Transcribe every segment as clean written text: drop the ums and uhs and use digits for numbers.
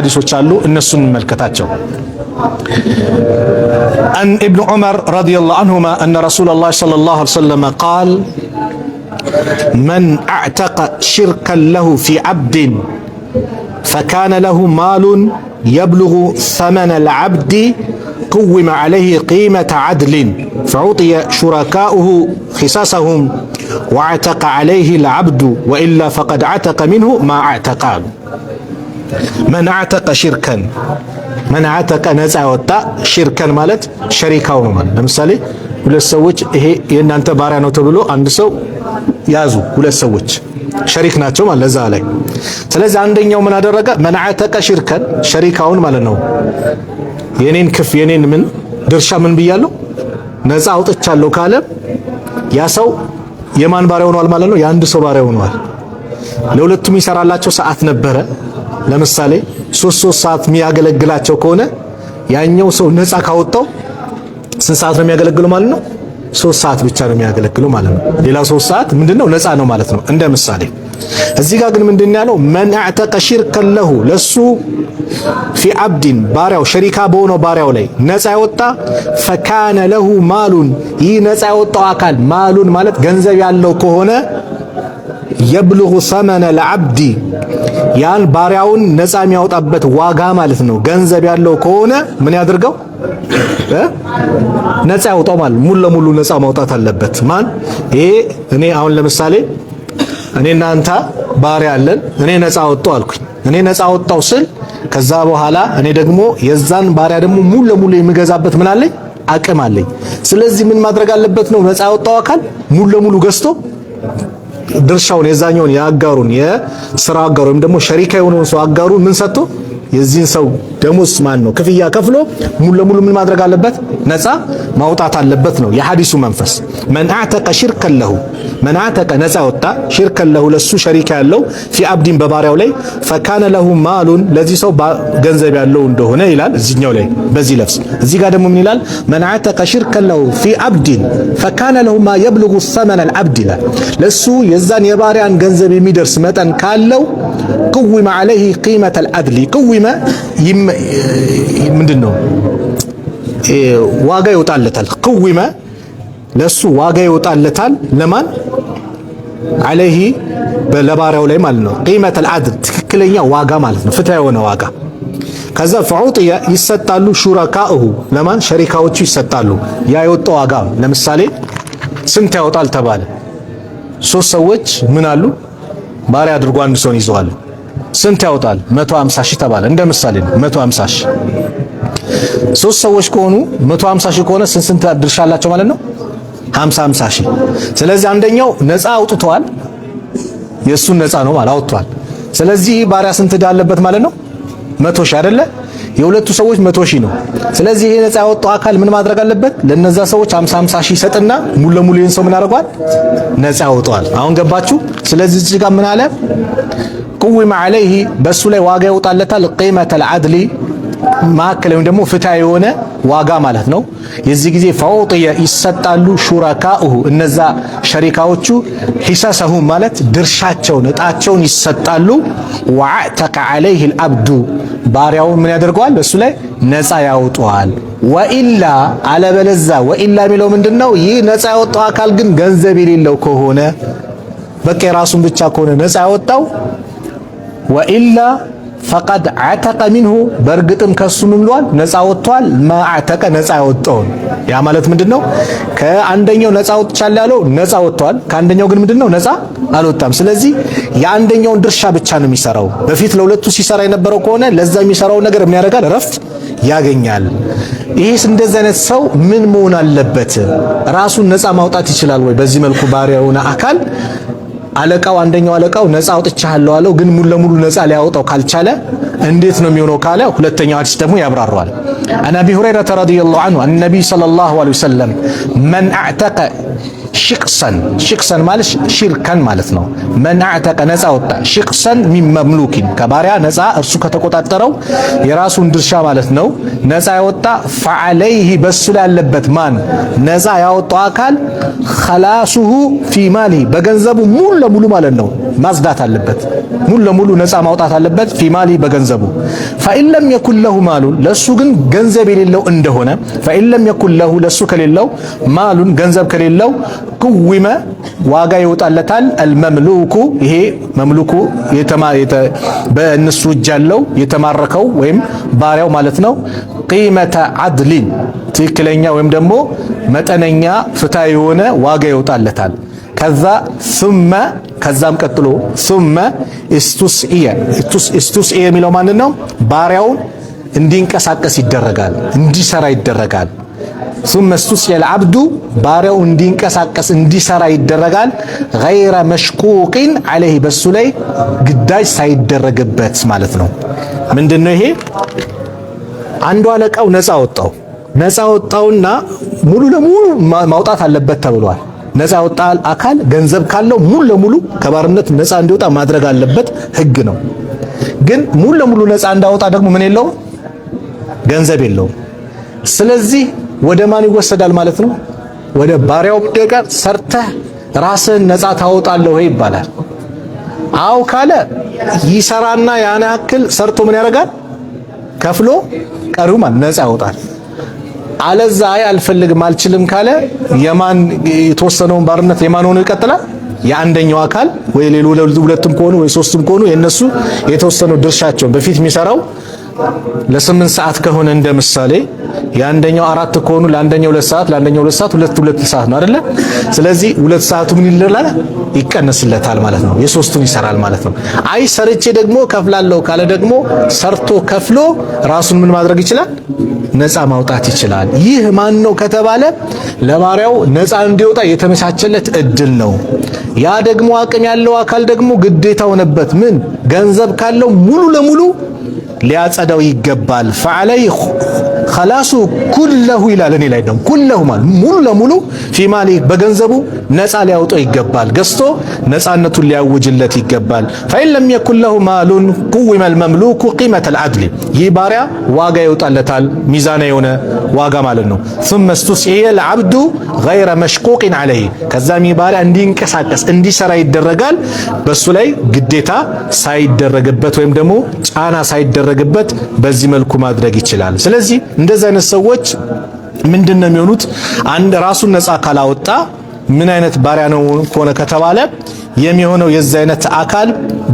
ሐዲሶች አሉ፣ እነሱን እንመልከታቸው። عن ابن عمر رضي الله عنهما أن رسول الله صلى الله عليه وسلم قال من أعتق شركا له في عبد فكان له مال يبلغ ثمن العبد قوم عليه قيمة عدل فعطي شركاؤه حصصهم وعتق عليه العبد وإلا فقد عتق منه ما أعتق። من أعتق شركا، من أعتق ነፃ ያወጣ፣ شركا ማለት ሸሪካው ነው ማለት። ለምሳሌ ሁለት ሰዎች ይሄ የእናንተ ባሪያ ነው ተብሎ አንድ ሰው ያዙ፣ ሁለት ሰዎች ሸሪክ ናቸው ማለት ለዛ ላይ። ስለዚህ አንደኛው ምን አደረገ? من أعتق شركا ሸሪካውን ማለት ነው። የኔን የኔን ምን ድርሻ ምን ብያለሁ፣ ነፃ አውጥቻለሁ ካለ ያ ሰው የማን ባሪያ ሆኗል ማለት ነው? የአንድ ሰው ባሪያ ሆኗል። ለሁለቱም ይሰራላቸው ሰዓት ነበረ። ለምሳሌ ሶስት ሶስት ሰዓት የሚያገለግላቸው ከሆነ ያኛው ሰው ነፃ ካወጣው ስንት ሰዓት ነው የሚያገለግለው ማለት ነው? 3 ሰዓት ብቻ ነው የሚያገለግለው ማለት ነው። ሌላ 3 ሰዓት ምንድነው? ነፃ ነው ማለት ነው። እንደ ምሳሌ እዚህ ጋር ግን ምንድነው ያለው? من أعتق شركا له ለሱ في عبد ባሪያው ሸሪካ በሆነው ባሪያው ላይ ነፃ ያወጣ፣ فكان له مال ይህ ነፃ ያወጣው አካል مال ማለት ገንዘብ ያለው ከሆነ፣ يبلغ ثمن العبد ያን ባሪያውን ነፃ የሚያወጣበት ዋጋ ማለት ነው። ገንዘብ ያለው ከሆነ ምን ያድርገው? ነፃ ያውጣው ማለት ሙሉ ለሙሉ ነፃ ማውጣት አለበት። ማን ይሄ? እኔ አሁን ለምሳሌ እኔ እናንተ ባሪያ አለን። እኔ ነፃ አወጣው አልኩኝ። እኔ ነፃ አወጣው ስል ከዛ በኋላ እኔ ደግሞ የዛን ባሪያ ደግሞ ሙሉ ለሙሉ የምገዛበት ምን አለኝ? አቅም አለኝ። ስለዚህ ምን ማድረግ አለበት ነው? ነፃ ያወጣው አካል ሙሉ ለሙሉ ገዝቶ ድርሻውን የዛኛውን የአጋሩን የስራ አጋሩ ወይም ደግሞ ሸሪካ የሆነውን ሰው አጋሩን ምን ሰጥቶ የዚህን ሰው ደሞዝ ማን ነው ክፍያ ከፍሎ ሙሉ ለሙሉ ምን ማድረግ አለበት? ነፃ ማውጣት አለበት ነው የሐዲሱ መንፈስ። من أعتق شركا له፣ من أعتق ነፃ ወጣ፣ شركا له ለሱ ሸሪካ ያለው፣ في عبد በባሪያው ላይ፣ فكان له مال ለዚህ ሰው ገንዘብ ያለው እንደሆነ ይላል እዚህኛው ላይ በዚህ ለፍዝ። እዚህ ጋር ደግሞ ምን ይላል? من أعتق شركا له في عبد فكان له ما يبلغ ثمن العبد ይላል። ለሱ የዛን የባሪያን ገንዘብ የሚደርስ መጠን ካለው قوم عليه قيمة العدل፣ قوم ምንድን ነው? ዋጋ ይወጣለታል። قوم ለሱ ዋጋ ይወጣለታል። ለማን? عليه ለባሪያው ላይ ማለት ነው። قيمة العدل ትክክለኛ ዋጋ ማለት ነው፣ ፍትሃዊ የሆነ ዋጋ። ከዛ فأعطي ይሰጣሉ፣ شركاؤه ለማን? ሸሪካዎቹ ይሰጣሉ። ያ የወጣው ዋጋ ለምሳሌ ስንት ያወጣል ተባለ። ሶስት ሰዎች ምን አሉ? ባሪያ አድርጎ አንድ ሰውን ይዘዋል። ስንት ያወጣል? 150 ሺህ ተባለ። እንደ ምሳሌ ነው። 150 ሺህ ሶስት ሰዎች ከሆኑ 150 ሺህ ከሆነ ስንት ስንት ድርሻ አላቸው ማለት ነው? 50 50 ሺህ። ስለዚህ አንደኛው ነፃ አውጥቷል። የእሱን ነፃ ነው ማለት አውጥቷል። ስለዚህ ባሪያ ስንት ዕዳ አለበት ማለት ነው? 100 ሺህ አይደለ? የሁለቱ ሰዎች 100 ሺህ ነው። ስለዚህ ይሄ ነፃ ያወጣው አካል ምን ማድረግ አለበት? ለነዛ ሰዎች 50 50 ሺህ ይሰጥና ሙሉ ለሙሉ ይሄን ሰው ምን ያደርገዋል? ነፃ ያወጣዋል። አሁን ገባችሁ? ስለዚህ እዚህ ጋር ምን አለ? قوم عليه በሱ ላይ ዋጋ ይወጣለታል። قيمة العدل ማዕከል ወይም ደግሞ ፍትሃዊ የሆነ ዋጋ ማለት ነው። የዚህ ጊዜ فأعطي ይሰጣሉ፣ شركاؤه እነዛ ሸሪካዎቹ፣ حصصهم ማለት ድርሻቸውን እጣቸውን ይሰጣሉ። وعتق عليه العبد ባሪያውን ምን ያደርገዋል? በሱ ላይ ነፃ ያወጣዋል። وإلا አለበለዛ፣ وإلا የሚለው ምንድነው? ይህ ነፃ ያወጣው አካል ግን ገንዘብ የሌለው ከሆነ፣ በቃ የራሱን ብቻ ከሆነ ነፃ ያወጣው፣ وإلا فقد عتق منه በእርግጥም ከሱ ምን ብሏል? ነፃ ወጥቷል። ما عتق ነፃ ያወጣውን። ያ ማለት ምንድነው? ከአንደኛው ነፃ ወጥቻለሁ ያለው ነፃ ወጥቷል። ከአንደኛው ግን ምንድነው? ነፃ አልወጣም። ስለዚህ የአንደኛውን ድርሻ ብቻ ነው የሚሰራው። በፊት ለሁለቱ ሲሰራ የነበረው ከሆነ ለዛ የሚሰራው ነገር ምን ያደርጋል? እረፍት ያገኛል። ይሄስ እንደዚህ አይነት ሰው ምን መሆን አለበት? ራሱን ነፃ ማውጣት ይችላል ወይ? በዚህ መልኩ ባሪያ የሆነ አካል አለቃው አንደኛው አለቃው ነፃ አውጥቻለሁ አለው፣ ግን ሙሉ ለሙሉ ነፃ ሊያወጣው ካልቻለ እንዴት ነው የሚሆነው ካለ ሁለተኛው ሐዲስ ደግሞ ያብራራዋል። عن أبي هريرة رضي الله عنه عن النبي صلى الله عليه وسلم من أعتق شقصا፣ شقصا ማለት شركا ማለት ነው። من أعتق ነፃ ወጣ፣ شقصا من مملوك ከባሪያ ነፃ እርሱ ከተቆጣጠረው የራሱን ድርሻ ማለት ነው። ነፃ ያወጣ፣ فعليه በሱ ላይ ያለበት ማን? ነፃ ያወጣው አካል፣ خلاصه في ماله በገንዘቡ ሙሉ ለሙሉ ማለት ነው ማጽዳት አለበት። ሙሉ ለሙሉ ነፃ ማውጣት አለበት። في ماله በገንዘቡ፣ فإن لم يكن له مال ለሱ ግን ገንዘብ የሌለው እንደሆነ፣ فإن لم يكن له ለሱ ከሌለው፣ مال ገንዘብ ከሌለው፣ قوم ዋጋ ይወጣለታል። المملوك ይሄ መምሉኩ በእነሱ እጅ ያለው የተማረከው ወይም ባሪያው ማለት ነው። قيمة عدل ትክክለኛ ወይም ደግሞ መጠነኛ ፍትሃዊ የሆነ ዋጋ ይወጣለታል። ከዛ ثم ከዛም ቀጥሎ ثم استسعي استسعي የሚለው ማንን ነው? ባሪያውን እንዲንቀሳቀስ ይደረጋል፣ እንዲሰራ ይደረጋል። ثم استسعي العبد ባሪያው እንዲንቀሳቀስ እንዲሰራ ይደረጋል። غير مشقوق عليه በሱ ላይ ግዳጅ ሳይደረግበት ማለት ነው። ምንድነው ይሄ? አንዱ አለቃው ነፃ ወጣው። ነፃ ወጣውና ሙሉ ለሙሉ ማውጣት አለበት ተብሏል። ነፃ ያወጣ አካል ገንዘብ ካለው ሙሉ ለሙሉ ከባርነት ነፃ እንዲወጣ ማድረግ አለበት፣ ህግ ነው። ግን ሙሉ ለሙሉ ነፃ እንዳወጣ ደግሞ ምን የለውም? ገንዘብ የለውም። ስለዚህ ወደ ማን ይወሰዳል ማለት ነው? ወደ ባሪያው ደቀ ሰርተህ ራስህን ነፃ ታወጣለህ ወይ ይባላል። አው ካለ ይሰራና ያን ያክል ሰርቶ ምን ያደርጋል? ከፍሎ ቀሪው ማለት ነፃ ያወጣል። አለዛ አይ አልፈልግም አልችልም ካለ የማን የተወሰነውን ባርነት የማን ሆኖ ይቀጥላል? የአንደኛው አካል ወይ ሌሎ ሁለቱም ከሆኑ ወይ ሶስቱም ከሆኑ የነሱ የተወሰነው ድርሻቸውን በፊት የሚሰራው ለ8 ሰዓት ከሆነ እንደ ምሳሌ የአንደኛው 4 ከሆኑ ለአንደኛው 2 ሰዓት ለአንደኛው 2 ሰዓት 2 2 ሰዓት ነው አይደለ? ስለዚህ 2 ሰዓቱ ምን ይላል? ይቀነስለታል ማለት ነው። የሶስቱን ይሰራል ማለት ነው። አይ ሰርቼ ደግሞ ከፍላለሁ ካለ ደግሞ ሰርቶ ከፍሎ ራሱን ምን ማድረግ ይችላል? ነፃ ማውጣት ይችላል። ይህ ማን ነው ከተባለ ለባሪያው ነፃ እንዲወጣ የተመቻቸለት እድል ነው። ያ ደግሞ አቅም ያለው አካል ደግሞ ግዴታ ሆነበት። ምን ገንዘብ ካለው ሙሉ ለሙሉ ሊያጸዳው ይገባል። فعليه خلاصه كله ይላል። እኔ ላይ ደግሞ كله ማለት ሙሉ ለሙሉ في ماله በገንዘቡ ነፃ ሊያወጣው ይገባል። ገዝቶ ነፃነቱን ሊያውጅለት ይገባል። فإن لم يكن له مال قوم المملوك قيمة العدل ይህ ባሪያ ዋጋ ይወጣለታል፣ ሚዛና የሆነ ዋጋ ማለት ነው። ثم استسعي العبد غير مشقوق عليه ከዛም ይህ ባሪያ እንዲንቀሳቀስ እንዲሰራ ይደረጋል። በሱ ላይ ግዴታ ሳይደረግበት ወይም ደግሞ ጫና ሳይደረግበት በዚህ መልኩ ማድረግ ይችላል። ስለዚህ እንደዚህ አይነት ሰዎች ምንድን ነው የሚሆኑት? አንድ ራሱን ነፃ ካላወጣ ምን አይነት ባሪያ ነው ከሆነ ከተባለ የሚሆነው የዚህ አይነት አካል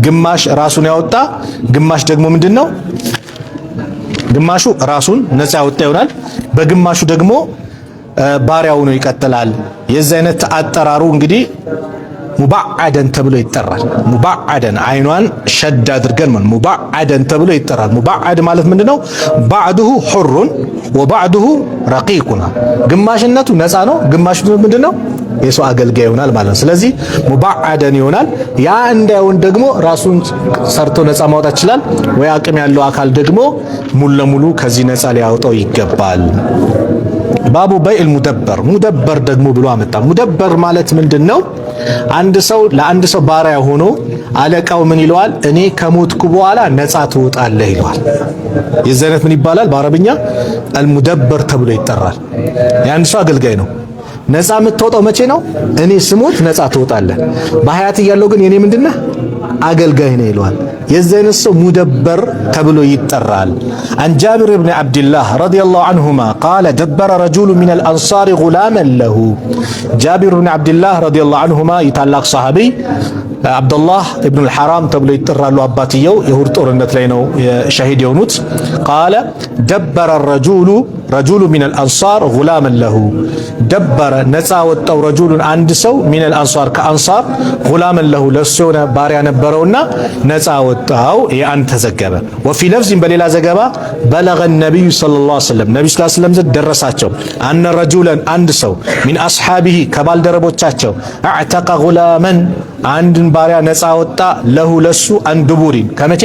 ግማሽ ራሱን ያወጣ፣ ግማሽ ደግሞ ምንድን ነው ግማሹ ራሱን ነፃ ያወጣ ይሆናል። በግማሹ ደግሞ ባሪያው ነው ይቀጥላል። የዚህ አይነት አጠራሩ እንግዲህ مبعدا ተብሎ ይጠራል። مبعدا አይኗን ሸድ አድርገን ማለት مبعدا ተብሎ ይጠራል። مبعد ማለት ምንድነው? بعضه حر وبعضه رقيق፣ ግማሽነቱ ነፃ ነው፣ ግማሽነቱ ምንድነው? የሰው አገልጋይ ይሆናል ማለት ነው። ስለዚህ مبعدا ይሆናል። ያ እንዳይሆን ደግሞ ራሱን ሰርቶ ነፃ ማውጣት ይችላል፣ ወይ አቅም ያለው አካል ደግሞ ሙሉ ለሙሉ ከዚህ ነፃ ሊያወጣው ይገባል። باب بيع المدبر مدبر ደግሞ ብሎ አመጣ። مدبر ማለት ምንድነው? አንድ ሰው ለአንድ ሰው ባሪያ ሆኖ አለቃው ምን ይለዋል? እኔ ከሞትኩ በኋላ ነፃ ትወጣለህ ይለዋል። የዚህ አይነት ምን ይባላል? በአረብኛ المدبر ተብሎ ይጠራል። የአንድ ሰው አገልጋይ ነው። ነፃ የምትወጣው መቼ ነው? እኔ ስሞት ነፃ ትወጣለህ። በሀያት እያለሁ ግን የኔ ምንድነህ አገልጋይ ነህ ይለዋል። የዚህ አይነት ሰው مدبر ተብሎ ይጠራል። عن جابر بن عبد الله رضي الله عنهما قال دبر رجل من الأنصار غلاما له። ጃቢር ብን ዓብድላህ رضي الله عنهما የታላቅ ሰሃቢ ዓብዱላህ ኢብኑ አልሐራም ተብሎ ይጠራሉ። አባትየው የኡሁድ ጦርነት ላይ ነው ሸሂድ የሆኑት። قال دبر رجل من الأنصار غلاما له دبر ነፃ ወጣው رجل አንድ ሰው من الأنصار ከአንሳር غلاما له ለሱ የሆነ ባሪያ ነበረውና ነፃ ወጣው። የአንድ ተዘገበ። وفي لفظ በሌላ ዘገባ بلغ النبي صلى الله عليه وسلم ነቢዩ صلى الله عليه وسلم ዘንድ ደረሳቸው أن رجلا አንድ ሰው من أصحابه ከባልደረቦቻቸው أعتق غلاما አንድን ባሪያ ነፃ ወጣ له ለሱ عن دبر ከመቼ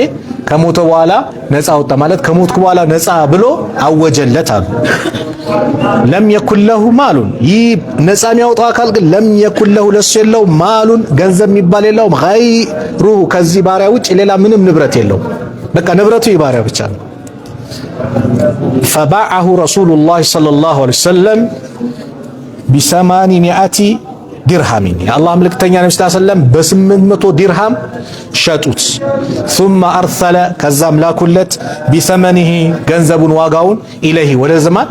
ከሞተ በኋላ ነፃ ወጣ ማለት ከሞትኩ በኋላ ነፃ ብሎ አወጀለት አሉ። لم يكن له مال ይህ ነፃ የሚያወጣው አካል ግን لم يكن له ለሱ የለው مال ገንዘብ የሚባል የለውም። غيره ከዚህ ባሪያ ውጭ ሌላ ምንም ንብረት የለውም። በቃ ንብረቱ ይህ ባሪያ ብቻ ነው። فباعه رسول الله صلى الله عليه وسلم ب800 درهم የአላህ መልእክተኛ ነብዩ صلى الله عليه وسلم በ800 ዲርሃም ሸጡት። ثم أرسل ከዛም ላኩለት بثمنه ገንዘቡን ዋጋውን إليه ወደ ዘማን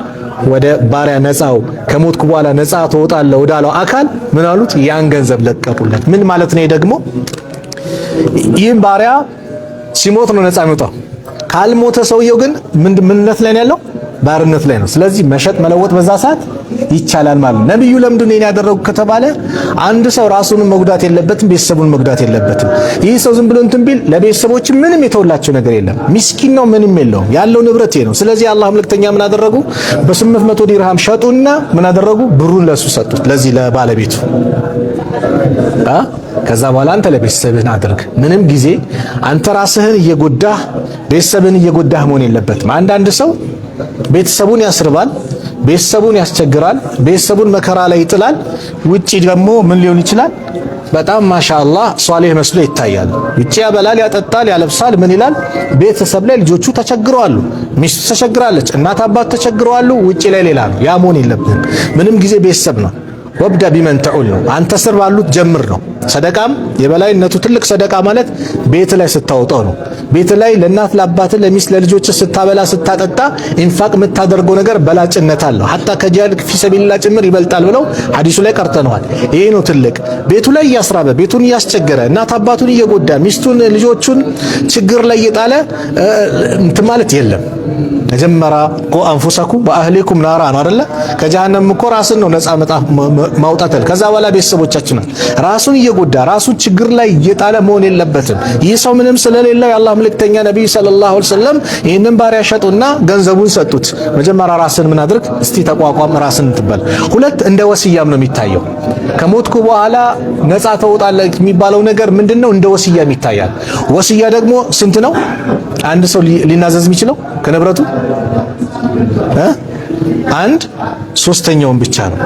ወደ ባሪያ ነፃው ከሞትኩ በኋላ ነፃ ትወጣለህ ወዳለው አካል ምን አሉት? ያን ገንዘብ ለቀቁለት። ምን ማለት ነው? ደግሞ ይህም ባሪያ ሲሞት ነው ነፃ የሚወጣው። ካልሞተ ሰውየው ግን ምንነት ላይ ነው ያለው? ባርነት ላይ ነው። ስለዚህ መሸጥ መለወጥ በዛ ሰዓት ይቻላል ማለት ነው። ነብዩ ለምንድን ነው ያደረጉ ከተባለ አንድ ሰው ራሱን መጉዳት የለበትም፣ ቤተሰቡን መጉዳት የለበትም። ይህ ሰው ዝም ብሎ እንትን ቢል ለቤተሰቦች ምንም የተወላቸው ነገር የለም። ሚስኪን ነው፣ ምንም የለውም፣ ያለው ንብረት ነው። ስለዚህ አላህ መልእክተኛ ምን አደረጉ? በ800 ዲርሃም ሸጡና ምን አደረጉ? ብሩን ለሱ ሰጡት፣ ለዚህ ለባለቤቱ። ከዛ በኋላ አንተ ለቤተሰብህን አድርግ። ምንም ጊዜ አንተ ራስህን እየጎዳህ ቤተሰብህን እየጎዳህ መሆን የለበትም። አንዳንድ ሰው ቤተሰቡን ያስርባል፣ ቤተሰቡን ያስቸግራል፣ ቤተሰቡን መከራ ላይ ይጥላል። ውጪ ደግሞ ምን ሊሆን ይችላል? በጣም ማሻአላህ ሷሊህ መስሎ ይታያል። ውጪ ያበላል፣ ያጠጣል፣ ያለብሳል፣ ምን ይላል። ቤተሰብ ላይ ልጆቹ ተቸግረዋሉ፣ ሚስቱ ተቸግራለች፣ እናት አባት ተቸግረዋሉ። ውጪ ላይ ሌላ ነው። ያ መሆን የለብህም። ምንም ጊዜ ቤተሰብ ነው። وابدأ بمن تعول ነው። አንተ ስር ባሉት ጀምር ነው። ሰደቃም የበላይነቱ ትልቅ ሰደቃ ማለት ቤት ላይ ስታወጣው ነው። ቤት ላይ ለእናት ለአባት፣ ለሚስት፣ ለልጆች ስታበላ ስታጠጣ ኢንፋቅ የምታደርገው ነገር በላጭነት አለው። حتى ከጂሃድ في سبيل الله ጭምር ይበልጣል ብለው ሐዲሱ ላይ ቀርተነዋል። ይሄ ነው ትልቅ። ቤቱ ላይ እያስራበ ቤቱን እያስቸገረ እናት አባቱን እየጎዳ ሚስቱን ልጆቹን ችግር ላይ እየጣለ እንትን ማለት የለም። መጀመሪያ قوا أنفسكم وأهليكم نارا ነው አይደለ? ከጀሃነም እኮ ራስን ነው ነፃ ማውጣት። ከዛ በኋላ ቤተሰቦቻችን ራሱን እየጎዳ ራሱን ችግር ላይ እየጣለ መሆን የለበትም። ይህ ሰው ምንም ስለሌለው የአላህ መልእክተኛ ነቢይ صلى الله عليه وسلم ይህንን ባሪያ ሸጡና ገንዘቡን ሰጡት። መጀመሪያ ራስን ምን አድርግ እስቲ ተቋቋም፣ ራስን እንትበል። ሁለት እንደ ወስያም ነው የሚታየው። ከሞትኩ በኋላ ነፃ ተወጣለህ የሚባለው ነገር ምንድነው? እንደ ወስያም ይታያል። ወስያ ደግሞ ስንት ነው አንድ ሰው ሊናዘዝ የሚችለው ከንብረቱ? አንድ ሶስተኛውን ብቻ ነው።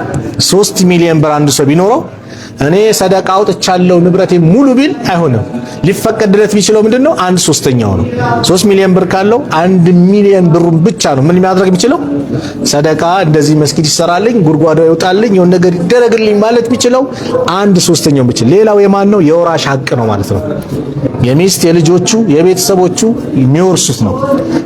3 ሚሊዮን ብር አንድ ሰው ቢኖረው እኔ ሰደቃ አውጥቻለሁ ንብረቴ ሙሉ ቢል አይሆንም። ሊፈቀድለት የሚችለው ምንድነው? አንድ ሶስተኛው ነው። 3 ሚሊዮን ብር ካለው 1 ሚሊዮን ብሩን ብቻ ነው ምን ማድረግ የሚችለው? ሰደቃ እንደዚህ መስጊድ ይሰራልኝ፣ ጉድጓዶ ይውጣልኝ፣ የሆነ ነገር ይደረግልኝ ማለት የሚችለው አንድ ሶስተኛው ብቻ። ሌላው የማን ነው? የወራሽ ሀቅ ነው ማለት ነው። የሚስት የልጆቹ የቤተሰቦቹ የሚወርሱት ነው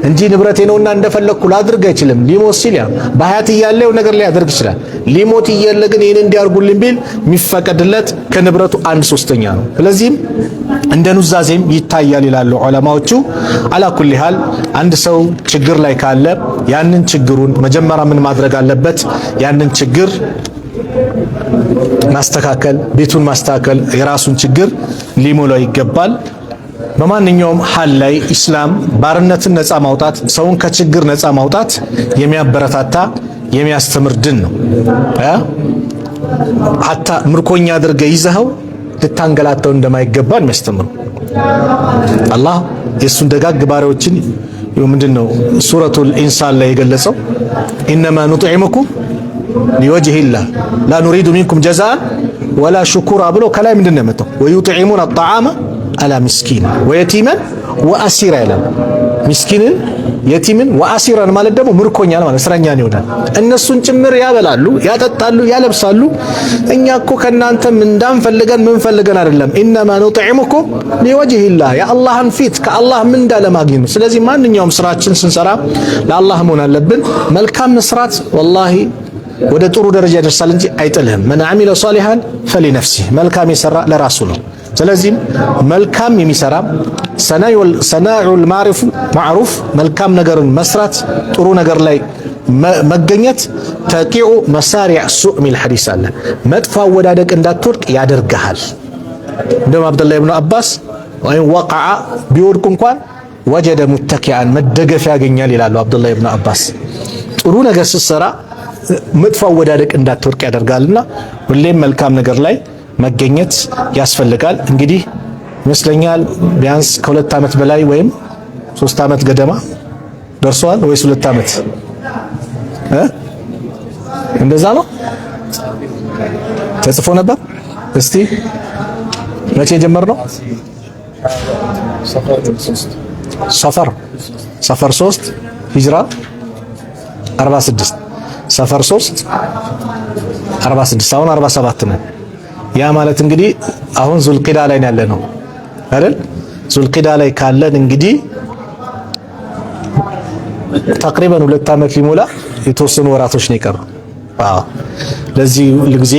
እንጂ ንብረቴ ነውና እንደፈለግኩ ላድርግ አይችልም። ሊሞት ሲል ያ በሀያት እያለ ነገር ሊያደርግ ይችላል። ሊሞት እያለ ግን ይሄን እንዲያርጉልኝ ቢል የሚፈቀድለት ከንብረቱ አንድ ሶስተኛ ነው። ስለዚህም እንደ ኑዛዜም ይታያል ይላሉ ዑለማዎቹ። على كل حال አንድ ሰው ችግር ላይ ካለ ያንን ችግሩን መጀመሪያ ምን ማድረግ አለበት? ያንን ችግር ማስተካከል፣ ቤቱን ማስተካከል፣ የራሱን ችግር ሊሞላው ይገባል። በማንኛውም ሐል ላይ ኢስላም ባርነትን ነፃ ማውጣት፣ ሰውን ከችግር ነፃ ማውጣት የሚያበረታታ የሚያስተምር ድን ነው። ሐታ ምርኮኛ አድርገህ ይዘኸው ልታንገላተው እንደማይገባ የሚያስተምሩ አላህ የእሱን ደጋግ ባሪያዎችን ምንድነው ሱረቱል ኢንሳን ላይ የገለጸው إنما نطعمكم لوجه الله لا نريد منكم جزاء ولا شكورا ብሎ ከላይ ምንድነው የመጣው ويطعمون الطعام على مسكين ويتيما وأسيرا ይላል። ሚስኪንን የቲምን وأسيرا ማለት ደግሞ ምርኮኛን ማለት እስረኛን ይሆናል። እነሱን ጭምር ያበላሉ፣ ያጠጣሉ፣ ያለብሳሉ። እኛ እኮ ከእናንተ እንዳንፈልገን ምን ፈልገን አይደለም። إنما نطعمكم لوجه الله የአላህን ፊት ከአላህ ምንዳ ለማግኘት ነው። ስለዚህ ማንኛውም ስራችን ስንሰራ ለአላህ መሆን አለብን። መልካም መስራት ወላሂ ወደ ጥሩ ደረጃ ይደርሳል እንጂ አይጥልህም። መን አሚለ ሷሊሃን ፈሊነፍሲህ መልካም የሰራ ለራሱ ነው። ስለዚህም መልካም የሚሰራ ሰናዑል ማዕሩፍ መልካም ነገርን መስራት ጥሩ ነገር ላይ መገኘት ተቂዑ መሳሪዕ ሱእ ሚል ሐዲስ አለ። መጥፎ አወዳደቅ እንዳትወድቅ ያደርግሃል። እንደውም አብደላህ ብኑ አባስ ወይም ወቀዓ ቢወድቁ እንኳን ወጀደ ሙተኪአን መደገፊያ ያገኛል ይላሉ አብደላህ ብኑ አባስ። ጥሩ ነገር ስትሰራ መጥፎ አወዳደቅ እንዳትወድቅ ያደርጋልና ሁሌም መልካም ነገር ላይ መገኘት ያስፈልጋል። እንግዲህ ይመስለኛል ቢያንስ ከ2 ዓመት በላይ ወይም 3 ዓመት ገደማ ደርሷል ወይስ 2 ዓመት እንደዛ ነው ተጽፎ ነበር። እስቲ መቼ ጀመርነው? ሰፈር 3 ሂጅራ 46 ሰፈር 3 46 አሁን 47 ነን። ያ ማለት እንግዲህ አሁን ዙልቂዳ ላይ ያለ ነው አይደል? ዙልቂዳ ላይ ካለን እንግዲህ ተቅሪበን 2 ዓመት ሊሞላ የተወሰኑ ወራቶች ነው የቀሩ። አዎ፣ ለዚህ ጊዜ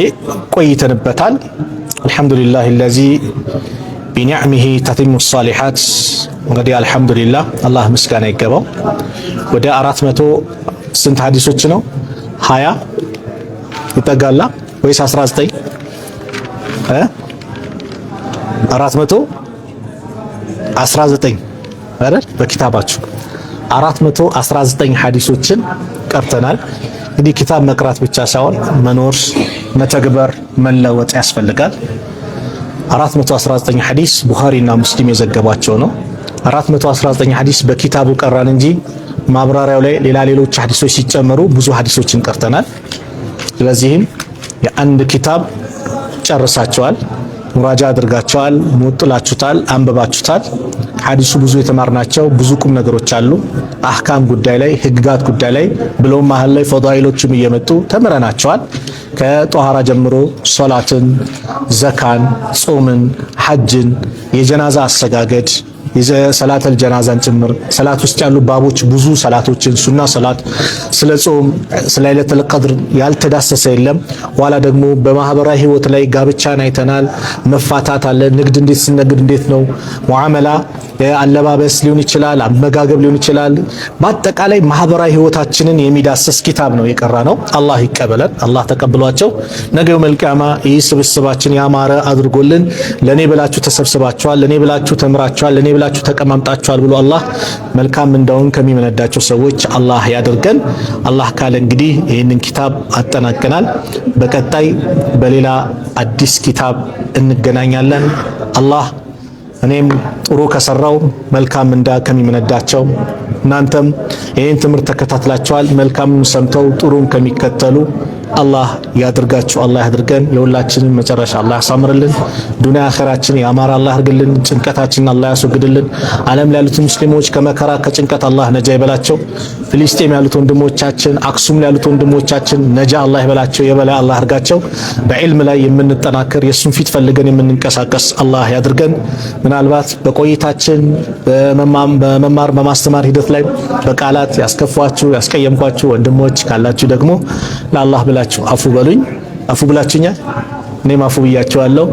ቆይተንበታል። الحمد لله الذي بنعمه تتم الصالحات። እንግዲህ አልሐምዱሊላህ፣ አላህ ምስጋና ይገባው። ወደ 400 ስንት ሀዲሶች ነው? 20 ይጠጋላ ወይስ 19 እ 419 አይደል? በኪታባችሁ 419 ሀዲሶችን ቀርተናል። እንግዲህ ኪታብ መቅራት ብቻ ሳይሆን መኖር፣ መተግበር፣ መለወጥ ያስፈልጋል። 419 ሐዲስ ቡኻሪና ሙስሊም የዘገቧቸው ነው። 419 ሐዲስ በኪታቡ ቀራን እንጂ ማብራሪያው ላይ ሌላ ሌሎች ሐዲሶች ሲጨመሩ ብዙ ሐዲሶችን ቀርተናል። ስለዚህም የአንድ ኪታብ ጨርሳቸዋል፣ ሙራጃ አድርጋቸዋል፣ ሞጥላችሁታል፣ አንብባችሁታል። ሐዲሱ ብዙ የተማርናቸው ብዙ ቁም ነገሮች አሉ። አህካም ጉዳይ ላይ፣ ህግጋት ጉዳይ ላይ ብሎም መሀል ላይ ፈዳኢሎችም እየመጡ ተምረናቸዋል። ከጦሃራ ጀምሮ ሶላትን፣ ዘካን፣ ጾምን፣ ሐጅን፣ የጀናዛ አሰጋገድ፣ ሰላተል ጀናዛን ጭምር፣ ሰላት ውስጥ ያሉ ባቦች ብዙ ሰላቶችን፣ ሱና ሰላት፣ ስለ ጾም፣ ስለ ለይለቱል ቀድር ያልተዳሰሰ የለም። ኋላ ደግሞ በማህበራዊ ህይወት ላይ ጋብቻን አይተናል። መፋታት አለ። ንግድ እንዴት ስነግድ እንዴት ነው ሙዓመላ፣ አለባበስ ሊሆን ይችላል፣ አመጋገብ ሊሆን ይችላል። በአጠቃላይ ማህበራዊ ህይወታችንን የሚዳስስ ኪታብ ነው የቀራነው። አላህ ይቀበለን። አላህ ተቀብሏቸው ነገ የውመል ቂያማ ይህ ስብስባችን ያማረ አድርጎልን ለኔ ብላችሁ ተሰብስባችኋል፣ ለኔ ብላችሁ ተምራችኋል፣ ለኔ ብላችሁ ተቀማምጣችኋል ብሎ አላህ መልካም ምንዳውን ከሚመነዳቸው ሰዎች አላህ ያደርገን። አላህ ካለ እንግዲህ ይህንን ኪታብ አጠናቀናል። በቀጣይ በሌላ አዲስ ኪታብ እንገናኛለን። አላህ እኔም ጥሩ ከሰራው መልካም ምንዳ ከሚመነዳቸው፣ እናንተም ይህን ትምህርት ተከታትላችኋል፣ መልካም ሰምተው ጥሩን ከሚከተሉ አላህ ያድርጋችሁ፣ አላህ ያድርገን። የሁላችንን መጨረሻ አላህ ያሳምርልን። ዱንያ አኺራችን ያማረ አላህ ያድርግልን። ጭንቀታችንን አላህ ያስወግድልን። ዓለም ላይ ያሉት ሙስሊሞች ከመከራ ከጭንቀት አላህ ነጃ ይበላቸው። ፍልስጤም ያሉት ወንድሞቻችን፣ አክሱም ላይ ያሉት ወንድሞቻችን ነጃ አላህ ይበላቸው፣ የበላይ አላህ ያድርጋቸው። በዒልም ላይ የምንጠናከር፣ የሱን ፊት ፈልገን የምንንቀሳቀስ አላህ ያድርገን። ምናልባት በቆይታችን በመማር በማስተማር ሂደት ላይ በቃላት ያስከፏችሁ ያስቀየምኳችሁ ወንድሞች ካላችሁ ደግሞ ለአላህ ብላችሁ አፉ በሉኝ። አፉ ብላችሁኛል፣ እኔም አፉ ብያችኋለሁ።